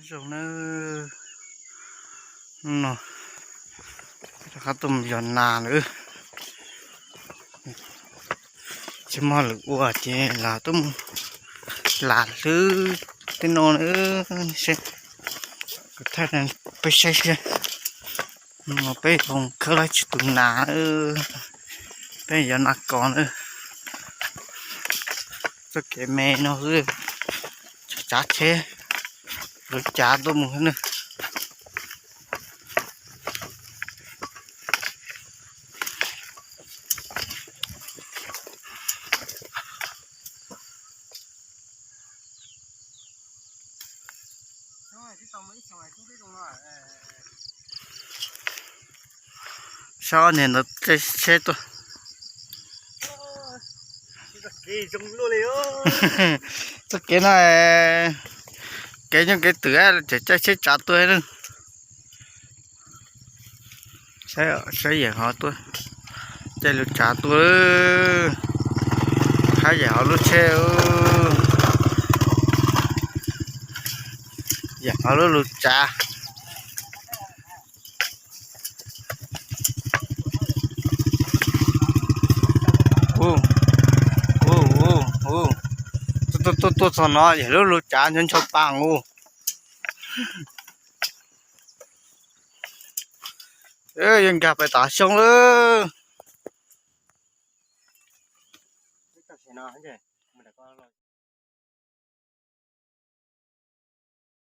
Zoo na, no, rov qab tuaj mus yos nas lawm. Tsis muaj lwm ua ces los tuaj mus lam hlwb tej no na. Seb, kuv thaij peb saib seb, peb zoo khawb tsis tus nas, peb yos nas kos na. Txoj kev me no xwb, tsav tsheb, lawv cav tuaj mus na. Saib ob niag ntawd caij tsheb tuaj. Txoj kev no, kev nyob kev twm, tseem caij tsheb tsav tuaj na. Saib yawm hov tuaj, caij lub tsav tuaj, hab yawm hov lub tsheb, yawm hov lub lub tsav. Tuaj tuaj txog no yawm lub lub tsav ncho ncho pa mus. Yuav nkag pais tom xyoob lawm.